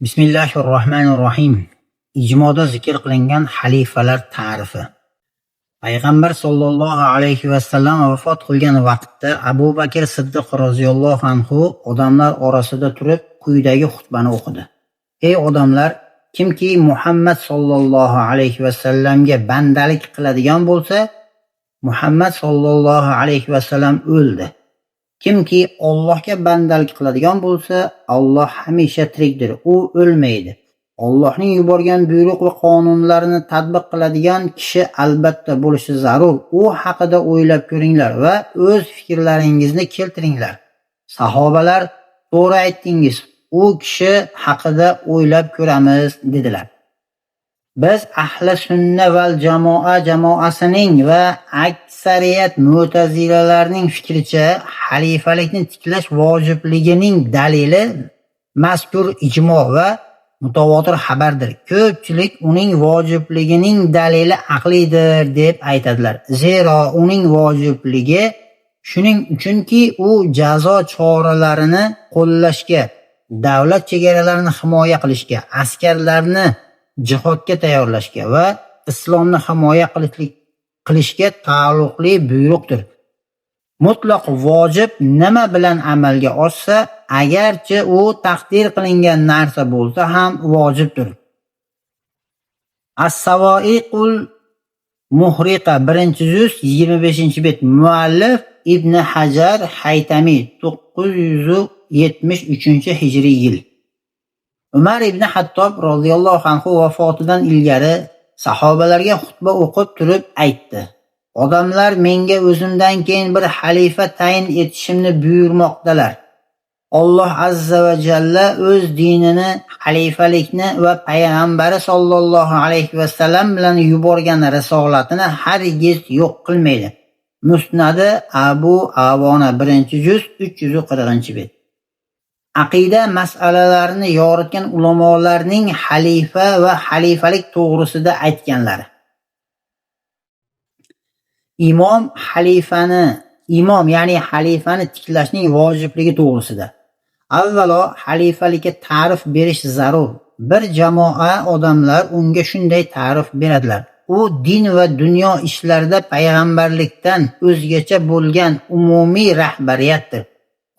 Bismillahirrohmanirrohim. Ijmoda zikr qilingan xalifalar ta'rifi. Payg'ambar sollallohu alayhi vasallam vafot qilgan vaqtda Abu Bakr Siddiq roziyallohu anhu odamlar orasida turib quyidagi xutbani o'qidi. Ey odamlar, kimki Muhammad sollallohu alayhi vasallamga bandalik qiladigan bo'lsa, Muhammad sollallohu alayhi vasallam o'ldi. Kimki Allohga bandalik qiladigan bo'lsa, Alloh hamisha tirikdir, u o'lmaydi. Allohning yuborgan buyruq va qonunlarini tatbiq qiladigan kishi albatta bo'lishi zarur. U haqida o'ylab ko'ringlar va o'z fikrlaringizni keltiringlar. Sahobalar: "To'g'ri aytdingiz, u kishi haqida o'ylab ko'ramiz", dedilar. Biz ahli sunna val jamoa jamoasining va aksariyat mo'tazilalarning fikricha, xalifalikni tiklash vojibligining dalili mazkur ijmo va mutavotir xabardir. Ko'pchilik uning vojibligining dalili aqliydir deb aytadilar. Zero uning vojibligi shuning uchunki, u jazo choralarini qo'llashga, davlat chegaralarini himoya qilishga, askarlarni jihodga tayyorlashga va islomni himoya qilishga taalluqli buyruqdir. Mutlaq vojib nima bilan amalga oshsa, agarchi u taqdir qilingan narsa bo'lsa ham vojibdir. As-Savoiqul Muhriqa, 1-juz, 25-bet. Muallif Ibn Hajar Haytamiy, 973-hijriy yil. Umar ibn Hattob roziyallohu anhu vafotidan ilgari sahobalarga xutba o'qib turib aytdi: Odamlar menga o'zimdan keyin bir xalifa tayin etishimni buyurmoqdalar. Alloh azza va jalla o'z dinini, xalifalikni va payg'ambari sollallohu alayhi vasallam bilan yuborgan risolatini hargiz yo'q qilmaydi. Musnadi Abu Avona, 1-juz, 340-bet. Aqida masalalarini yoritgan ulamolarning xalifa va xalifalik to'g'risida aytganlari. Imom xalifani, imom, ya'ni xalifani tiklashning vojibligi to'g'risida. Avvalo xalifalikka ta'rif berish zarur. Bir jamoa odamlar unga shunday ta'rif beradilar: U din va dunyo ishlarida payg'ambarlikdan o'zgacha bo'lgan umumiy rahbariyatdir.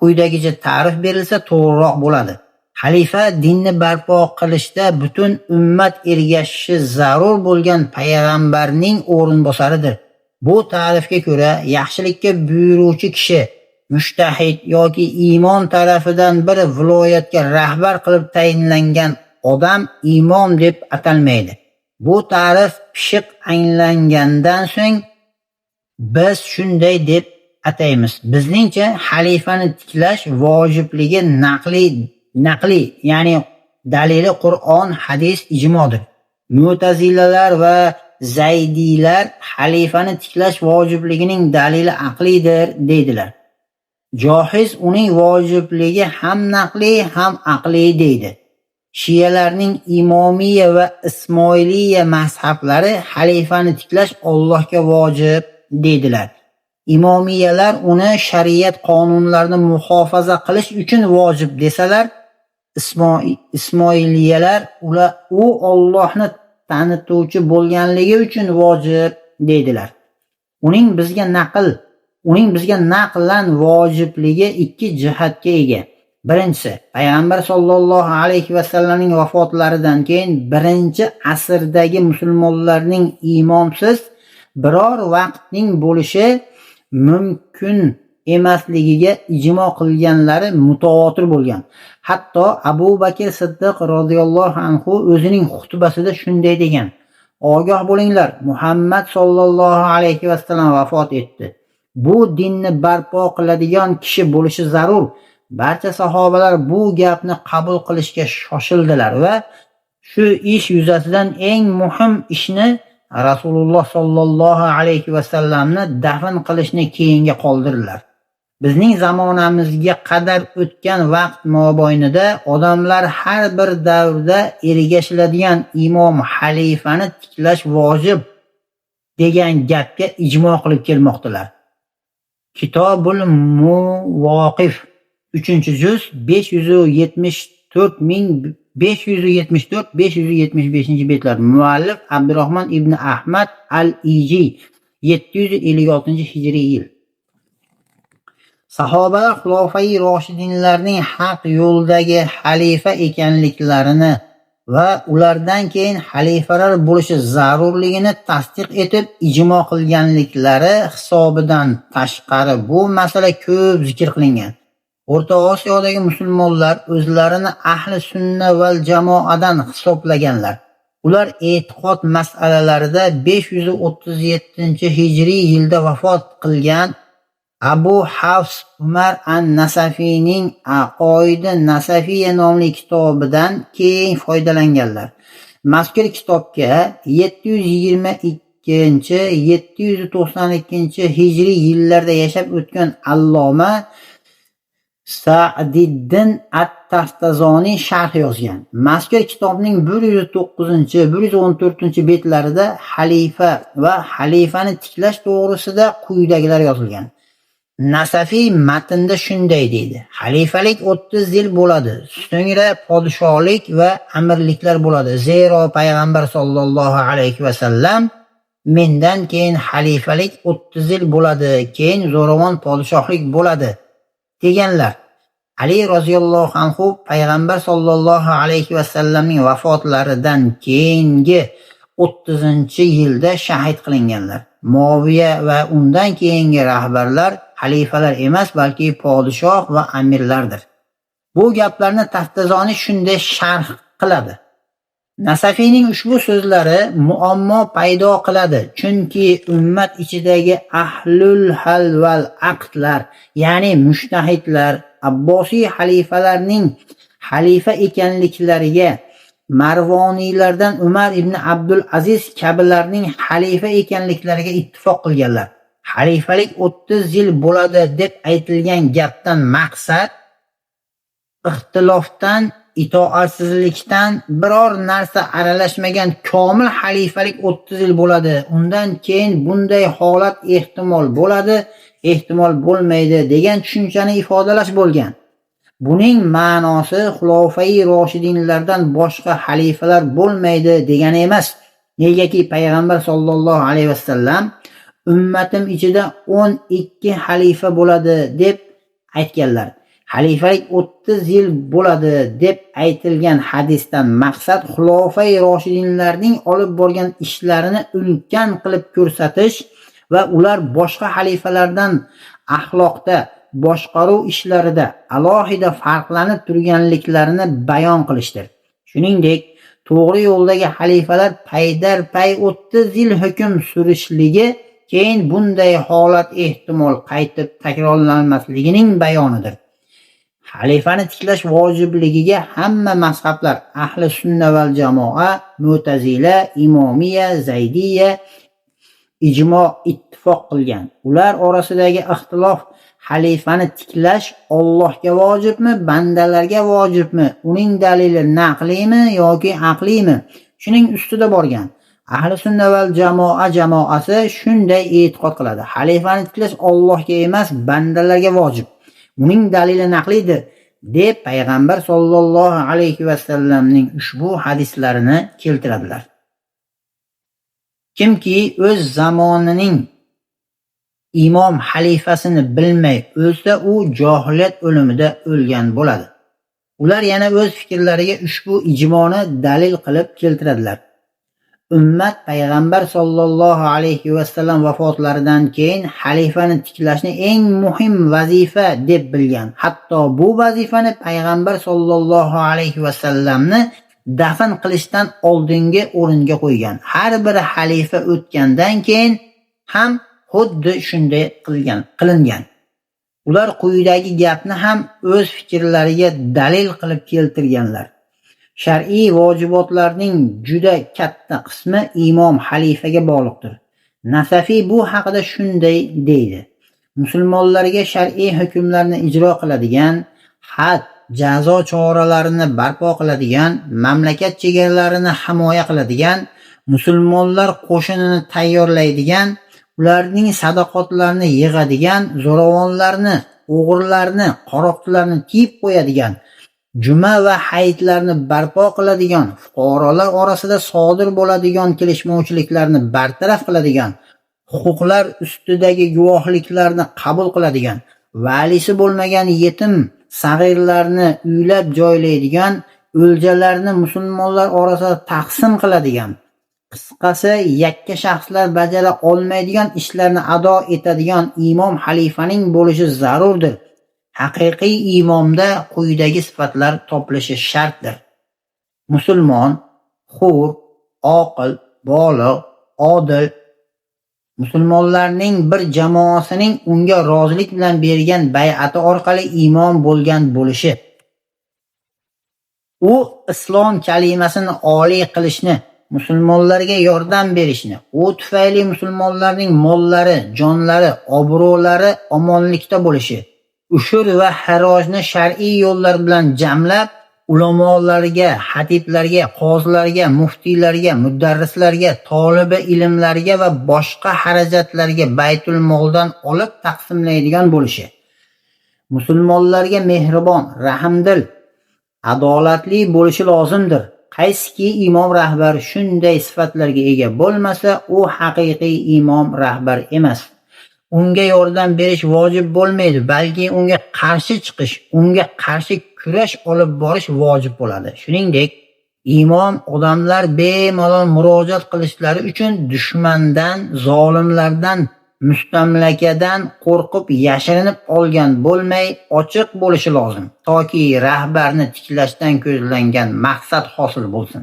Quyidagicha ta'rif berilsa to'g'riroq bo'ladi. Xalifa dinni barpo qilishda butun ummat ergashishi zarur bo'lgan payg'ambarning o'rinbosaridir. Bu ta'rifga ko'ra, yaxshilikka buyuruvchi kishi, mujtahid yoki imom tarafidan bir viloyatga rahbar qilib tayinlangan odam imom deb atalmaydi. Bu ta'rif pishiq anglangandan so'ng biz shunday deb ataymiz. Bizningcha, xalifani tiklash vojibligi naqliy, ya'ni dalili Qur'on, hadis, ijmodir. Mo'tazilalar va zaydiylar xalifani tiklash vojibligining dalili aqliydir deydilar. Johiz uning vojibligi ham naqliy, ham aqliy deydi. Shiyalarning imomiya va ismoiliya mazhablari xalifani tiklash Allohga vojib deydilar. Imomiyalar uni shariat qonunlarini muhofaza qilish uchun vojib desalar, ismoiliyalar u Allohni tanituvchi bo'lganligi uchun vojib deydilar. Uning bizga naqlan vojibligi ikki jihatga ega. Birinchisi, payg'ambar sollallohu alayhi vasallamning vafotlaridan keyin 1-asrdagi musulmonlarning imomsiz biror vaqtning bo'lishi mumkin emasligiga ijmo qilganlari mutavotir bo'lgan. Hatto Abu Bakr Siddiq roziyallohu anhu o'zining xutbasida shunday degan: Ogoh bo'linglar, Muhammad sollallohu alayhi vasallam vafot etdi. Bu dinni barpo qiladigan kishi bo'lishi zarur. Barcha sahobalar bu gapni qabul qilishga shoshildilar va shu ish yuzasidan eng muhim ishni, Rasululloh sollallohu alayhi vasallamni dafn qilishni keyinga qoldirdilar. Bizning zamonamizga qadar o'tgan vaqt mobaynida odamlar har bir davrda ergashiladigan imom, xalifani tiklash vojib degan gapga ijmo qilib kelmoqdilar. Kitobul Muvoqif, 3-juz, 5744 574-575 betlar. Muallif Abdurahmon ibn Ahmad al-Iji, 756 hijriy yil. Sahobalar xulofai roshidinlarning haq yo'ldagi xalifa ekanliklarini va ulardan keyin xalifalar bo'lishi zarurligini tasdiq etib ijmo qilganliklari hisobidan tashqari bu masala ko'p zikr qilingan. O'rta Osiyodagi musulmonlar o'zlarini ahli sunna val jamoadan hisoblaganlar. Ular e'tiqod masalalarida 537 hijriy yilda vafot qilgan Abu Hafs Umar an-Nasafiyning Aqoidi Nasafiya nomli kitobidan keng foydalanganlar. Mazkur kitobga 722-792 hijriy yillarda yashab o'tgan alloma Sa'diddin at-Taftazoniy sharh yozgan. Mazkur kitobning 109-114 betlarida xalifa va xalifani tiklash to'g'risida quyidagilar yozilgan. Nasafiy matnda shunday deydi: Xalifalik 30 yil bo'ladi, so'ngra podshohlik va amirliklar bo'ladi. Zero payg'ambar sollallohu alayhi va sallam mendan keyin xalifalik 30 yil bo'ladi, keyin zo'ravon podshohlik bo'ladi deganlar. Ali roziyallohu anhu payg'ambar sollallohu alayhi va sallamning vafotlaridan keyingi 30-yilda shahid qilinganlar. Muoviya va undan keyingi rahbarlar xalifalar emas, balki podshoh va amirlardir. Bu gaplarni Taftazoniy shunday sharh qiladi. Nasafiyning ushbu so'zlari muammo paydo qiladi, chunki ummat ichidagi ahlul hal val aqdlar, ya'ni mujtahidlar Abbosiy xalifalarning xalifa ekanliklariga, Marvoniylardan Umar ibn Abdul Aziz kabilarning xalifa ekanliklariga ittifoq qilganlar. Xalifalik 30 yil bo'ladi deb aytilgan gapdan maqsad ixtilofdan, itoatsizlikdan biror narsa aralashmagan komil xalifalik 30 yil bo'ladi. Undan keyin bunday holat ehtimol bo'ladi, ehtimol bo'lmaydi degan tushunchani ifodalash bo'lgan. Buning ma'nosi xulofai roshidinlardan boshqa xalifalar bo'lmaydi degani emas. Negaki payg'ambar sollallohu alayhi vasallam ummatim ichida 12 xalifa bo'ladi deb aytganlar. Xalifalik 30 yil bo'ladi deb aytilgan hadisdan maqsad xulofai roshidinlarning olib borgan ishlarini ulkan qilib ko'rsatish va ular boshqa xalifalardan axloqda, boshqaruv ishlarida alohida farqlanib turganliklarini bayon qilishdir. Shuningdek, to'g'ri yo'ldagi xalifalar paydarpay 30 yil hukm surishligi, keyin bunday holat ehtimol qaytib takrorlanmasligining bayonidir. Xalifani tiklash vojibligiga hamma mazhablar, ahli sunna val jamoa, mo'tazila, imomiya, zaydiya ijmo ittifoq qilgan. Ular orasidagi ixtilof xalifani tiklash Allohga vojibmi, bandalarga vojibmi, uning dalili naqliymi yoki aqliymi, shuning ustida borgan. Ahli sunna val jamoa jamoasi shunday e'tiqod qiladi. Xalifani tiklash Allohga emas, bandalarga vojib. Uning dalili naqliydir deb payg'ambar sollallohu alayhi vasallamning ushbu hadislarini keltiradilar. Kimki o'z zamonining imom xalifasini bilmay o'lsa, u johiliyat o'limida o'lgan bo'ladi. Ular yana o'z fikrlariga ushbu ijmoni dalil qilib keltiradilar. Ummat payg'ambar sollallohu alayhi vasallam vafotlaridan keyin xalifani tiklashni eng muhim vazifa deb bilgan. Hatto bu vazifani payg'ambar sollallohu alayhi vasallamni dafn qilishdan oldingi o'ringa qo'ygan. Har bir xalifa o'tgandan keyin ham xuddi shunday qilingan. Ular quyidagi gapni ham o'z fikrlariga dalil qilib keltirganlar. Shar'iy vojibotlarning juda katta qismi imom xalifaga bog'liqdir. Nasafiy bu haqida shunday deydi: Musulmonlarga shar'iy hukmlarni ijro qiladigan, had, jazo choralarini barpo qiladigan, mamlakat chegaralarini himoya qiladigan, musulmonlar qo'shinini tayyorlaydigan, ularning sadoqatlarini yig'adigan, zo'ravonlarni, o'g'rilarni, qaroqchilarni tiyib qo'yadigan, Juma va hayitlarni barpo qiladigan, fuqarolar orasida sodir bo'ladigan kelishmovchiliklarni bartaraf qiladigan, huquqlar ustidagi guvohliklarni qabul qiladigan, valisi bo'lmagan yetim sag'irlarni uylab joylaydigan, o'ljalarni musulmonlar orasida taqsim qiladigan, qisqasi yakka shaxslar bajara olmaydigan ishlarni ado etadigan imom xalifaning bo'lishi zarurdir. Haqiqiy imomda quyidagi sifatlar topilishi shartdir: musulmon, hur, oqil, bolig', odil, musulmonlarning bir jamoasining unga rozilik bilan bergan bay'ati orqali imom bo'lgan bo'lishi. U islom kalimasini oliy qilishni, musulmonlarga yordam berishni, u tufayli musulmonlarning mollari, jonlari, obro'lari omonlikda bo'lishi, ushur va xarojni shar'iy yo'llar bilan jamlab, ulamolarga, xatiblarga, qozilarga, muftiylarga, mudarrislarga, tolibi ilmlarga va boshqa xarajatlarga baytul moldan olib taqsimlaydigan bo'lishi, musulmonlarga mehribon, rahmdil, adolatli bo'lishi lozimdir. Qaysiki imom rahbar shunday sifatlarga ega bo'lmasa, u haqiqiy imom rahbar emas. Unga yordam berish vojib bo'lmaydi, balki unga qarshi chiqish, unga qarshi kurash olib borish vojib bo'ladi. Shuningdek, imom odamlar bemalol murojaat qilishlari uchun dushmandan, zolimlardan, mustamlakadan qo'rqib yashirinib olgan bo'lmay, ochiq bo'lishi lozim, toki rahbarni tiklashdan ko'zlangan maqsad hosil bo'lsin.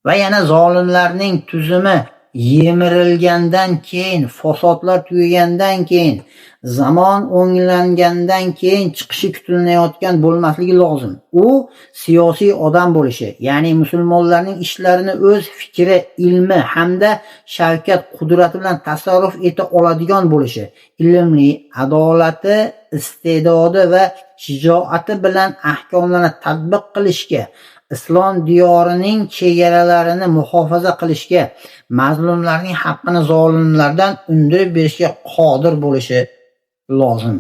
Va yana zolimlarning tuzumi yemirilgandan keyin, fasodlar tugagandan keyin, zamon o'nglangandan keyin chiqishi kutilayotgan bo'lmasligi lozim. U siyosiy odam bo'lishi, ya'ni musulmonlarning ishlarini o'z fikri, ilmi hamda shavkat qudrati bilan tasarruf eta oladigan bo'lishi, ilmli, adolati, iste'dodi va shijoati bilan ahkomlarni tatbiq qilishga, islom diyorining chegaralarini muhofaza qilishga, mazlumlarning haqqini zolimlardan undirib berishga qodir bo'lishi lozim.